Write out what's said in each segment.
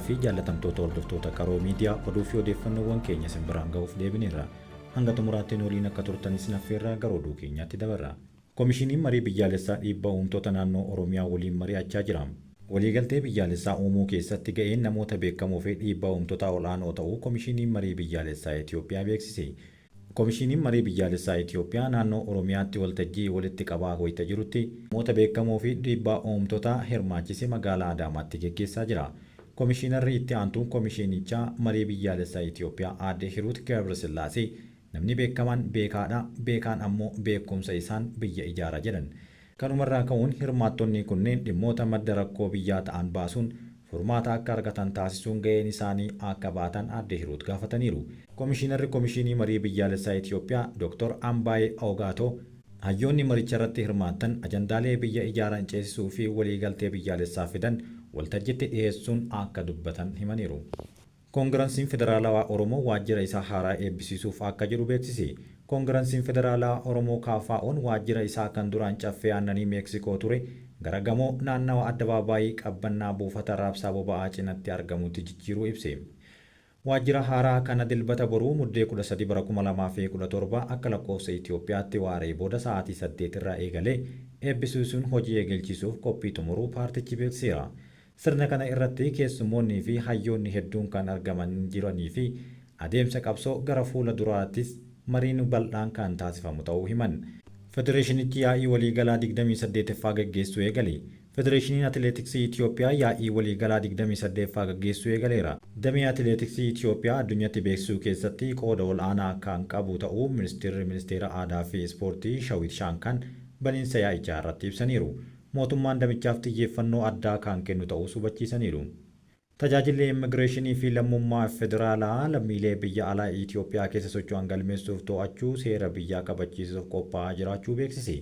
fi jaallatamtoota hordoftoota Qaroo Miidiyaa oduu fi odeeffannoowwan keenya isin biraan ga'uuf deebineerra. Hanga xumuraatti nu waliin akka turtan isin affeerraa gara oduu keenyaatti dabarra. Komishiniin Marii Biyyaalessaa dhiibbaa uumtoota naannoo Oromiyaa waliin mari'achaa jira. Waliigaltee biyyaalessaa uumuu keessatti ga'een namoota beekamoo fi dhiibbaa uumtotaa ol'aanoo ta'uu Komishiniin Marii Biyyaalessaa Itiyoophiyaa beeksise. Komishiniin Marii Biyyaalessaa Itiyoophiyaa naannoo Oromiyaatti waltajjii walitti qabaa wayita jirutti, namoota beekamoo fi dhiibbaa uumtotaa hirmaachise magaalaa Adaamaatti geggeessaa jira. Komishinarri Itti Aantuun Komishinichaa Marii Biyyaalessaa Itiyoophiyaa Aadde Hiruut Gabrasillaasee Namni beekamaan beekaadha, beekaan ammoo beekumsa isaan biyya ijaara jedhan. Kanumarraa ka'uun hirmaattonni kunneen dhimmoota madda rakkoo biyyaa ta'an baasuun furmaata akka argatan taasisuun ga'een isaanii akka ba'atan Aadde Hiruut gaafataniiru. Komishinarri Komishinii Marii Biyyaalessaa Itiyoophiyaa Dooktar Ambaayee Awugaatoo, hayyoonni maricharratti hirmaatan ajandaalee biyya ijaaran ceesisuu fi waliigaltee biyyaalessaa fidan waltajjitti dhiyeessuun akka dubbatan himaniiru. Koongiransiin Federaalawaa Oromoo waajjira isaa haaraa eebbisiisuuf akka jedhu beeksise. Koongiransiin Federaalawaa Oromoo KFOn waajjira isaa kan duraan Caffee Aannanii Meeksikoo ture gara gamoo naannawa Addabaabaayii Qabbannaa buufata raabsaa boba'aa cinatti argamutti jijjiiruu ibse. Waajjira haaraa kana Dilbata boruu Muddee 13 bara 2017 akka lakkoofsa Itiyoophiyaatti waaree booda sa'aatii 8:00 irraa eegalee eebbisiisuun hojii eegalchiisuuf qophii xumuruu paartichi beeksiseera. Sirna kana irratti keessummoonnii fi hayyoonni hedduun kan argaman jiranii fi adeemsa qabsoo gara fuula duraattis mariin bal'aan kan taasifamu ta'uu himan. Federeeshinichi yaa'ii waliigalaa 28ffaa gaggeessuu eegale. Federeeshiniin Atileetiksii Itiyoophiyaa yaa'ii waliigalaa 28ffaa gaggeessuu eegaleera. Damee Atileetiksii Itiyoophiyaa addunyatti beeksisuu keessatti qooda ol'aanaa kan qabu ta'uu Ministirri Ministeera Aadaa fi Ispoortii Shawiit Shaankaan baniinsa yaa'ichaa irratti ibsaniiru. Mootummaan damichaaf xiyyeeffannoo addaa kan kennu ta'uus hubachiisaniiru. Tajaajilli Immigireeshinii fi Lammummaa Federaalaa lammiilee biyya alaa Itiyoophiyaa keessa socho'an galmeessuuf to'achuu seera biyyaa kabachiisuuf qophaa'aa jiraachuu beeksise.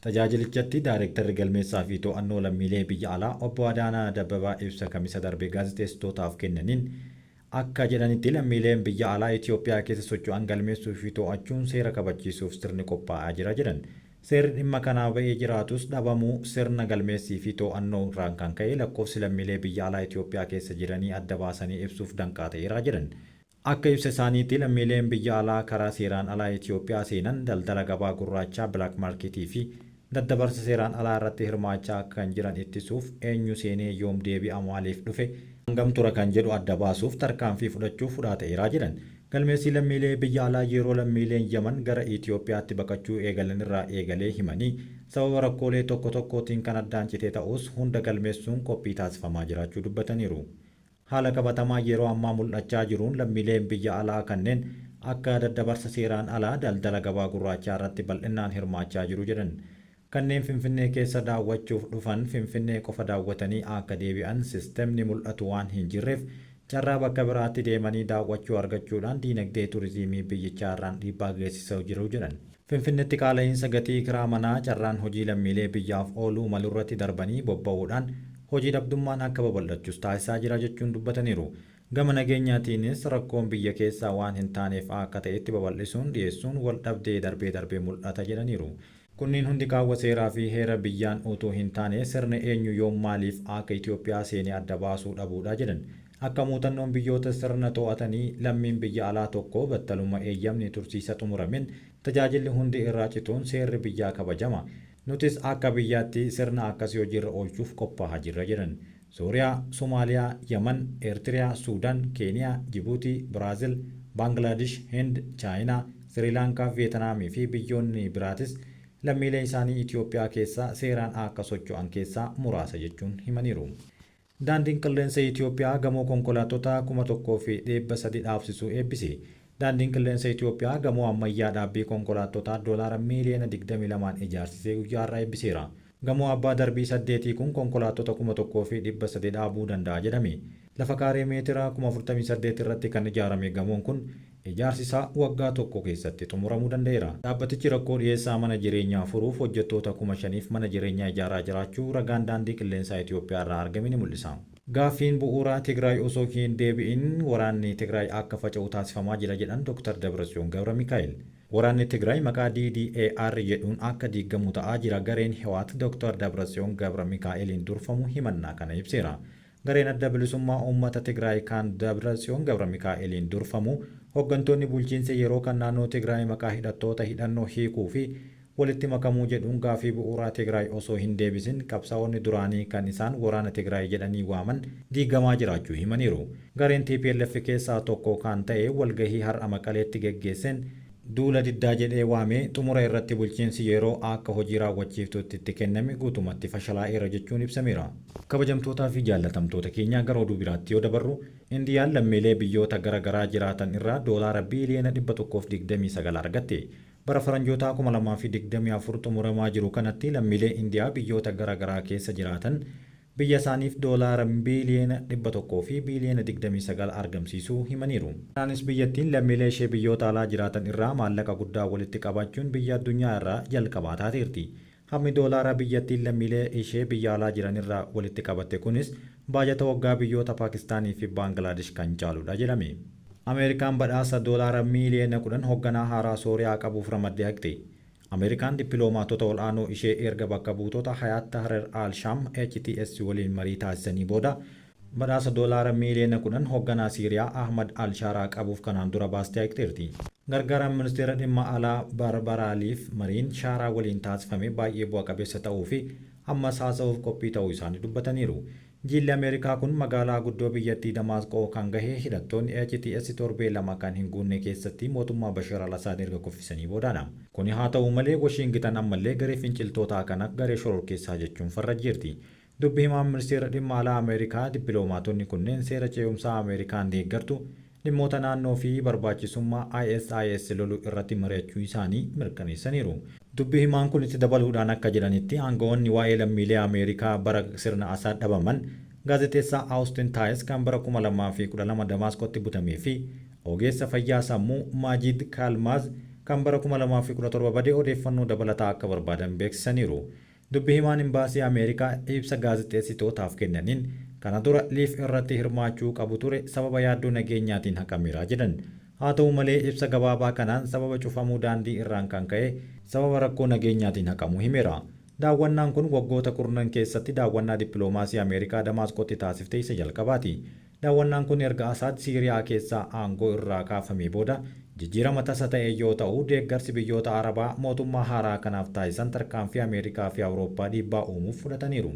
Tajaajilichatti Daayrektarri Galmeessaa fi To'annoo Lammiilee Biyya Alaa Obbo Adaanaa Dabbabaa ibsa Kamisa darbe gaazexeessitootaaf kennaniin akka jedhanitti, lammiileen biyya alaa Itiyoophiyaa keessa socho'an galmeessuu fi to'achuun seera kabachiisuuf sirni qophaa'aa jira jedhan. Seerri dhimma kanaa ba'ee jiraatus dhabamuu sirna galmeessii fi to'annoo irraan kan ka'e lakkoofsi lammiilee biyya alaa Itiyoophiyaa keessa jiranii adda baasanii ibsuuf danqaa ta'eera jedhan. Akka ibsa isaaniitti, lammiileen biyya alaa karaa seeraan alaa Itiyoophiyaa seenan daldala gabaa gurraachaa, black market, fi daddabarsa seeraan alaa irratti hirmaachaa kan jiran ittisuuf eenyu seenee yoom deebi'a maaliif dhufe, hangam tura kan jedhu adda baasuuf tarkaanfii fudhachuuf hudhaa ta'eera jedhan. Galmeessi lammiilee biyya alaa yeroo lammiileen Yaman gara Itiyoophiyaatti baqachuu eegalanirraa eegalee himanii, sababa rakkoolee tokko tokkootiin kan addaan cite ta'us hunda galmeessuun qophii taasifamaa jiraachuu dubbataniiru. Haala qabatamaa yeroo ammaa mul'achaa jiruun lammiileen biyya alaa kanneen akka daddabarsa seeraan alaa, daldala gabaa gurraachaa irratti bal'innaan hirmaachaa jiru jedhan. Kanneen Finfinnee keessa daawwachuuf dhufan Finfinnee qofa daawwatanii akka deebi'an sistemni mul'atu waan hin jirreef carraa bakka biraatti deemanii daawwachuu argachuudhaan diinagdee turiziimii biyyichaa irraan dhiibbaa geessisaa jiru jedhan. Finfinnetti qaala'iinsa gatii kiraa manaa carraan hojii lammiilee biyyaaf ooluu malurratti darbanii bobba'uudhaan hojii dhabdummaan akka babal'achus taasisaa jira jechuun dubbataniiru. Gama nageenyaatiinis rakkoon biyya keessaa waan hin taaneef akka ta'etti babal'isuun dhiyeessuun waldhabdee darbee darbee mul'ata jedhaniiru. Kunniin hundi qaawwa seeraa fi heera biyyaan utuu hin taane sirna eenyu yoom maaliif akka Itoophiyaa seene adda baasuu dhabuudha jedhan. Akka muuxannoon biyyoota sirna to'atanii lammiin biyya alaa tokko battaluma eeyyamni tursiisa xumurameen tajaajilli hundi irraa cituun seerri biyyaa kabajama. Nutis akka biyyaatti sirna akkasii hojiirra oolchuuf qophaahaa jirra jedhan. Sooriyaa, Somaaliyaa, Yaman, Eertiriyaa, Suudan, Keeniyaa, Jibuutii, Biraazil, Baanglaadish, Hind, Chaayinaa, Siriilaankaa, Viyeetinaamii fi biyyoonni biraatis lammiilee isaanii Itiyoophiyaa keessa seeraan akka socho'an keessaa muraasa jechuun himaniiru. Daandiin Qilleensa Itiyoophiyaa gamoo konkolaattota 1300 dhaabsisu eebbise. Daandiin Qilleensa Itiyoophiyaa gamoo ammayyaa dhaabbii konkolaattotaa doolaara miiliyoona 22n ijaarsise guyyaa har'aa eebbiseera. Gamoo abbaa darbii saddeetii kun konkolaattota 1300 dhaabuu danda'a jedhame. Lafa kaaree meetira 48,000 irratti kan ijaarame gamoon kun ijaarsi isaa waggaa tokko keessatti xumuramuu danda'eera. Dhaabbatichi rakkoo dhiyeessaa mana jireenyaa furuuf hojjettoota 5,000f mana jireenyaa ijaaraa jiraachuu ragaan Daandii Qilleensaa Itiyoophiyaarraa argame ni mul'isa. Gaaffiin bu'uuraa Tigraay osoo hin deebi'in waraanni Tigraay akka faca'u taasifamaa jira jedhan Dr. Dabratsiyoon Gabramikaa'el. Waraanni Tigraay maqaa DDAR jedhuun akka diiggamu ta'aa jira Gareen Hiwaat Dr. Dabratsiyoon Gabramikaa'eliin durfamu himannaa kana ibseera. Gareen Adda Bilisummaa Uummata Tigraay kan Dabratsiyoon Gabramikaa'eliin durfamu hoggantoonni bulchiinsa yeroo kan naannoo Tigraay maqaa hidhattoota hidhannoo hiikuu fi walitti makamuu jedhuun gaafii bu'uuraa Tigraay osoo hin deebisin qabsaa'onni duraanii kan isaan waraana Tigraay jedhanii waaman diigamaa jiraachuu himaniiru. Gareen tplf keessaa tokko kan ta'e walgahii har'a Maqaleetti geggeesseen duula diddaa jedhee waame xumura irratti bulchiinsi yeroo akka hojii raawwachiiftuutti itti kenname guutumatti fashalaa'eera jechuun ibsameera. Kabajamtootaa fi jaallatamtoota keenya, gara oduu biraatti yoo dabarru, Indiyaan lammiilee biyyoota gara garaa jiraatan irraa doolaara biiliyoona 129 argatte. Bara Faranjootaa 2024 xumuramaa jiru kanatti lammiilee Indiyaa biyyoota gara garaa keessa jiraatan biyya isaaniif doolaara biiliyoona 100 fi biiliyoona 29 argamsiisuu himaniiru. Kanaanis biyyattiin lammiilee ishee biyyoota alaa jiraatan irraa maallaqa guddaa walitti qabachuun biyya addunyaa irraa jalqabaa taateerti. Hammi doolaaraa biyyattiin lammiilee ishee biyya alaa jiran irraa walitti qabatte kunis baajata waggaa biyyoota Paakistaanii fi Baangilaadesh kan caaludha jedhame. Ameerikaan badhaasa doolaara miiliyoona 10 hogganaa haaraa Sooriyaa qabuuf ramadde haqxe. Ameerikaan dippiloomaatota ol'aanoo ishee erga bakka buutota Hayaat Tahrir al-Sham, HTS, waliin marii taasisanii booda, badhaasa doolaara miiliyoona 10 hogganaa Siiriyaa Ahmad al-Shaaraa qabuuf kanaan dura baaste haqxeerti. Gargaaraan Ministeera Dhimma Alaa Baarbaraa Liif mariin Shaaraa waliin taasifame baay'ee bu'a qabeessa ta'uu fi ammas haasa'uuf qophii ta'uu isaanii dubbataniiru. Jiilli Ameerikaa kun magaalaa guddoo biyyattii Damaasqoo kan gahe hidhattoonni HTS torbee lama kan hin guunne keessatti mootummaa Bashar al-Asaad erga kuffisanii boodaadha. Kuni haa ta'u malee Washiingitan ammallee garee finciltootaa kana garee shororkeessaa jechuun farrajjeerti. Dubbi himaan Ministeera Dhimma Alaa Ameerikaa dippiloomaatonni kunneen seera ce'umsaa Ameerikaan deeggartu, dhimmoota naannoo fi barbaachisummaa ISIS loluu irratti mari'achuu isaanii mirkaneessaniiru. Dubbi himaan kun itti dabaluudhaan akka jedhanitti, aanga'oonni waa'ee lammiilee Ameerikaa bara sirna Asaad dhabaman, gaazexeessaa Awustin Taayis kan bara 2012 Damaasqootti butamee fi ogeessa fayyaa sammuu Maajid Kaalmaaz kan bara 2017 bade odeeffannoo dabalataa akka barbaadan beeksisaniiru. Dubbi himaan Imbaasii Ameerikaa ibsa gaazexeessitootaaf kennaniin, kana dura Liif irratti hirmaachuu qabu ture sababa yaaddoo nageenyaatiin haqameera jedhan. Haa ta'u malee ibsa gabaabaa kanaan sababa cufamuu daandii irraan kan ka'e sababa rakkoo nageenyaatiin haqamuu himeera. Daawwannaan kun waggoota kurnan keessatti daawwannaa dippiloomaasii Ameerikaa Damaasqootti taasifte isa jalqabaati. Daawwannaan kun erga Asaad Siiriyaa keessaa aangoo irraa kaafamee booda jijjiirama tasa ta'e yoo ta'u, deeggarsi biyyoota Arabaa mootummaa haaraa kanaaf taasisan tarkaanfii Ameerikaa fi Awurooppaa dhiibbaa uumuuf fudhataniiru.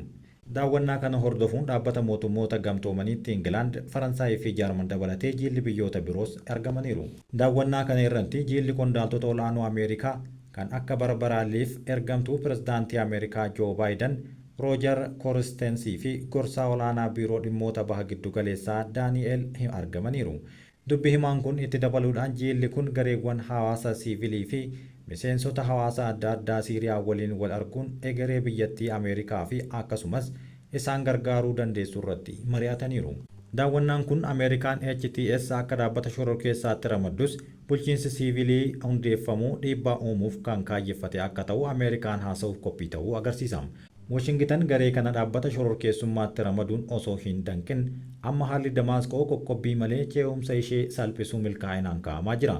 Daawwannaa kana hordofuun Dhaabbata Mootummoota Gamtoomaniitti Ingilaand, Faransaayii fi Jaarman dabalatee jiilli biyyoota biroos argamaniiru. Daawwannaa kana irratti jiilli qondaaltota ol'aanoo Ameerikaa kan akka Barbaraa Liif, ergamtuu pirezidaantii Ameerikaa Joo Baayidan, Roojar Koristensii fi gorsaa ol'aanaa Biiroo Dhimmoota Baha Giddugaleessaa Daani'eel argamaniiru. Dubbi himaan kun itti dabaluudhaan jiilli kun gareewwan hawaasa siivilii fi miseensota hawaasa adda addaa Siiriyaa waliin wal arguun egeree biyyattii Ameerikaa fi akkasumas isaan gargaaruu dandeessu irratti mari'ataniiru. Daawwannaan kun Ameerikaan HTS akka dhaabbata shororkeessaatti ramaddus bulchiinsi siivilii hundeeffamuu dhiibbaa uumuuf kan kaayyeffate akka ta'u Ameerikaan haasa'uuf qophii ta'uu agarsiisa. Washingitan garee kana dhaabbata shororkeessummaatti ramaduun osoo hin danqin amma haalli Damaasqoo qoqqobbii malee ce'umsa ishee salphisuu milkaa'inaan kaa'amaa jira.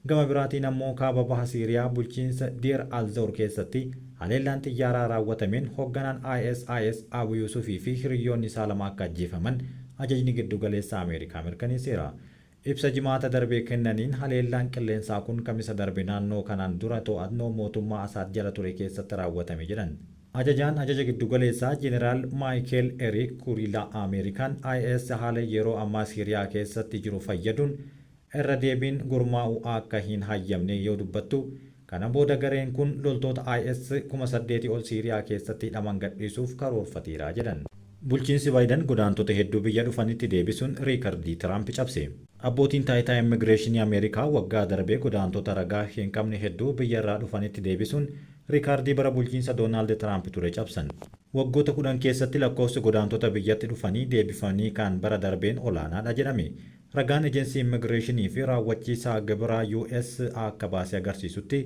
Gama biraatiin ammoo kaaba baha Siiriyaa bulchiinsa Deir al-Zour keessatti haleellaan xiyyaaraa raawwatameen hogganaan ISIS Abu Yuusufii fi hiriyyoonni isaa lama akka ajjeefaman Ajajni Giddugaleessaa Ameerikaa mirkaneesseera. Ibsa Jimaata darbe kennaniin haleellaan qilleensaa kun Kamisa darbe naannoo kanaan dura to'atnoo mootummaa Asaad jala ture keessatti raawwatame jedhan. Ajajaan Ajaja Giddugaleessaa Jeneraal Maayikeel Eriik Kuriilaa Ameerikaan IS haala yeroo ammaa Siiriyaa keessatti jiru fayyaduun irra deebiin gurmaa'uu akka hin hayyamne yoo dubbattu, kana booda gareen kun loltoota IS 8,000 ol Siiriyaa keessatti hidhaman gadhiisuuf karoorfateera jedhan. Bulchiinsi Baayidan godaantota hedduu biyya dhufanitti deebisuun riikardii Tiraamp cabse. Abbootiin taayitaa immigireeshinii Ameerikaa waggaa darbe godaantota ragaa hin qabne hedduu biyya irraa dhufanitti deebisuun riikaardii bara bulchiinsa Doonaald Tiraamp ture cabsan. Waggoota 10 keessatti lakkoofsi godaantota biyyatti dhufanii deebifamanii kan bara darbeen olaanaadha jedhame. Ragaan Ejensii Immigireeshinii fi Raawwachiisaa Gibiraa US akka baase agarsiisutti,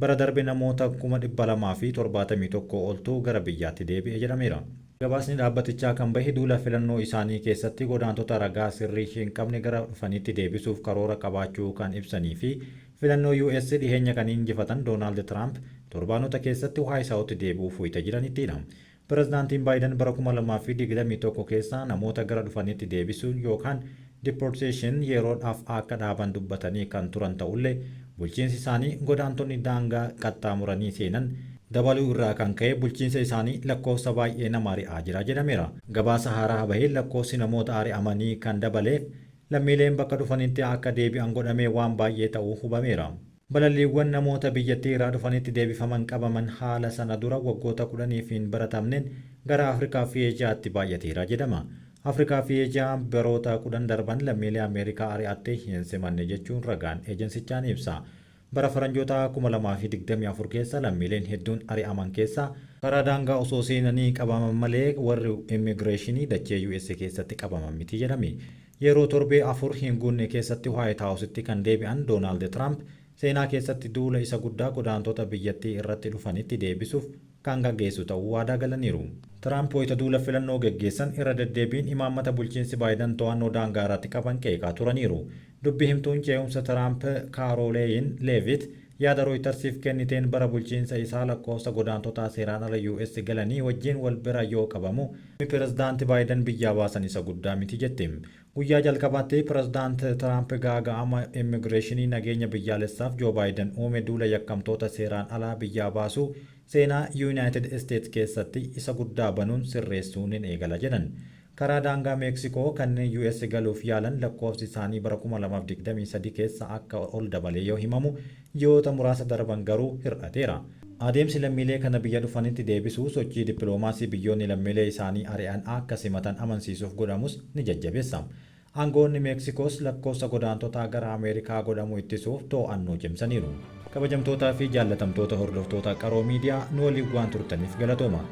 bara darbe namoota 271,000 oltu gara biyyaatti deebi'e jedhameera. Gabaasni dhaabbatichaa kan bahe duula filannoo isaanii keessatti godaantota ragaa sirrii hin qabne gara dhufanitti deebisuuf karoora qabaachuu kan ibsanii fi filannoo US dhiheenya kan injifatan Doonaald Tiraamp torbaanota keessatti Waayis Haawutti deebi'uuf wayita jiranittidha. Pirezidaantiin Baayidan bara 2021 keessa namoota gara dhufanitti deebisuun yookaan deportation yeroodhaaf akka dhaaban dubbatanii kan turan ta'ullee, bulchiinsi isaanii godaantonni daangaa qaxxaamuranii seenan dabaluu irraa kan ka'e bulchiinsa isaanii lakkoofsa baay'ee nama ari'aa jira jedhameera. Gabaasa haaraa bahee lakkoofsi namoota ari'amanii kan dabaleef lammiileen bakka dhufanitti akka deebi'an godhamee waan baay'ee ta'uu hubameera. Balalliiwwan namoota biyyattii irraa dhufanitti deebifaman qabaman haala sana dura waggoota 10f hin baratamneen gara Afrikaa fi Eeshiyaatti baay'ateera jedhama. Afrikaa fi Eeshiyaan baroota 10 darban lammiilee Ameerikaa ari'attee hin simanne jechuun ragaan eejensichaa ni ibsa. Bara Faranjootaa 2024 keessa lammiileen hedduun ari'aman keessaa karaa daangaa osoo seenanii qabaman malee warri immigireeshinii dachee US keessatti qabaman miti jedhame. Yeroo torbee 4 hin guunne keessatti Waayit Haawusitti kan deebi'an Doonaald Tiraamp seenaa keessatti duula isa guddaa godaantota biyyattii irratti dhufanitti deebisuuf kan gaggeessu ta'uu waadaa galaniiru. Tiraamp wayita duula filannoo geggeessan irra deddeebiin imaammata bulchiinsi Baayidan to'annoo daangaa irratti qaban qeeqaa turaniiru. Dubbi himtuun ce'umsa Tiraamp Kaaroleeyin Leevit yaada Rooyitarsiif kenniteen bara bulchiinsa isaa lakkoofsa godaantotaa seeraan ala US galanii wajjin wal bira yoo qabamu pirezidaanti Baayidan biyyaa baasan isa guddaa miti jette. Guyyaa jalqabaatti pirezidaant Tiraamp gaaga'ama immigireeshinii nageenya biyyaalessaaf Joo Baayidan uume duula yakkamtoota seeraan alaa biyyaa baasuu seenaa Yuunaayitid Isteets keessatti isa guddaa banuun sirreessuu nin eegala jedhan. Karaa daangaa Meeksikoo kanneen US galuuf yaalan lakkoofsi isaanii bara 2023 keessa akka ol dabalee yoo himamu, ji'oota muraasa darban garuu hir'ateera. Adeemsi lammiilee kana biyya dhufanitti deebisuu sochii dippiloomaasii biyyoonni lammiilee isaanii ari'an akka simatan amansiisuuf godhamus ni jajjabeessa. Aanga'oonni Meeksikoos lakkoofsa godaantotaa gara Ameerikaa godhamu ittisuuf to'annoo cimsaniiru. Kabajamtootaa fi jaallatamtoota hordoftoota Qaroo Miidiyaa, nu waliin waan turtaniif galatooma.